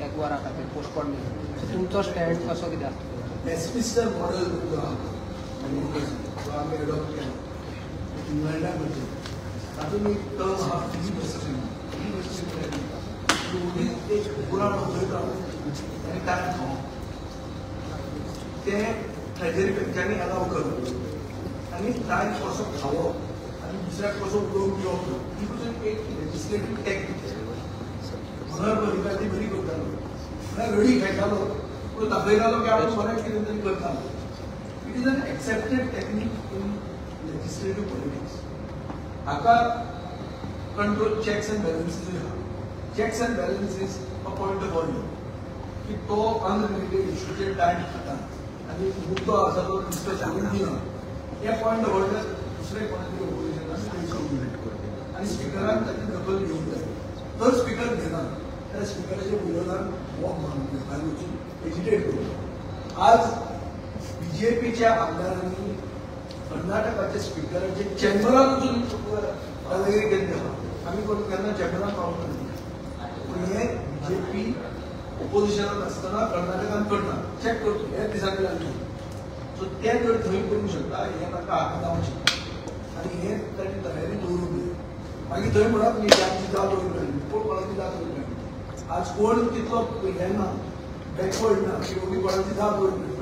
एक वरा खातीर पोस्टपोन. सो तुमचो स्टँड कसो कितें आसतलो? वेस्टमिन्स्टर मॉडेल जो आहा जो आमी एडॉप्ट केला इंग्लंडाक करचें, तातूंत एक टर्म आहा फिलिबस्टरिंग. फिलिबस्टरिंग म्हणजे एक पुराण उलयता आनी टायम खावप, तें ट्रेजरी बँकांनी अलाव करप आनी टायम कसो खावप आनी दुसऱ्याक कसो उलोवंक दिवप ना, ही पसून एक लेजिस्लेटीव टॅक्नीक. मनोहर पर्रीकार ती बरी करतालो, म्हळ्यार रडी खेळटालो पूण दाखयतालो की आपूण बरें कितें तरी करतालो. It is an accepted technique in legislative politics. हाका कंट्रोल चॅक्स अँड बॅलन्सीसूय आहा. Checks and balances a point of order की तो अनरिलेटेड इश्यूचेर टायम खाता आनी मुद्दो आसा तो डिस्कस करून दिना, हे पॉयंट ऑफ ऑर्डर दुसरे कोणातरी ओपोजिशनान करूंक आनी स्पिकरान ताची दखल घेवंक जाय. जर स्पिकर घेना त्या स्पिकराच्या विरोधात वॉक मारून भायर वचून एजिटेट करूं. आज बीजेपीच्या आमदारांनी कर्नाटकाच्या स्पिकराचे चेंबरात वचून दादागिरी केल्ली आहा. आमी कोण केन्ना चेंबरात पावूंक ना, पूण हे बीजेपी ओपोजिशनात आसतना कर्नाटकान करना चॅक करचो हे दिसांनी लागले. सो ते जर थंय करूंक शकता हें ताका हाका जावंक शकता आनी हें ताणी तयारी दवरूंक जाय. मागीर थंय म्हणप न्ही की आमची जात वयर काडली, कोण कोणाची जात वयर काडली? आज कोण तितलो हें ना, बॅकवर्ड ना की ओगी कोणाची जात वयर काडली.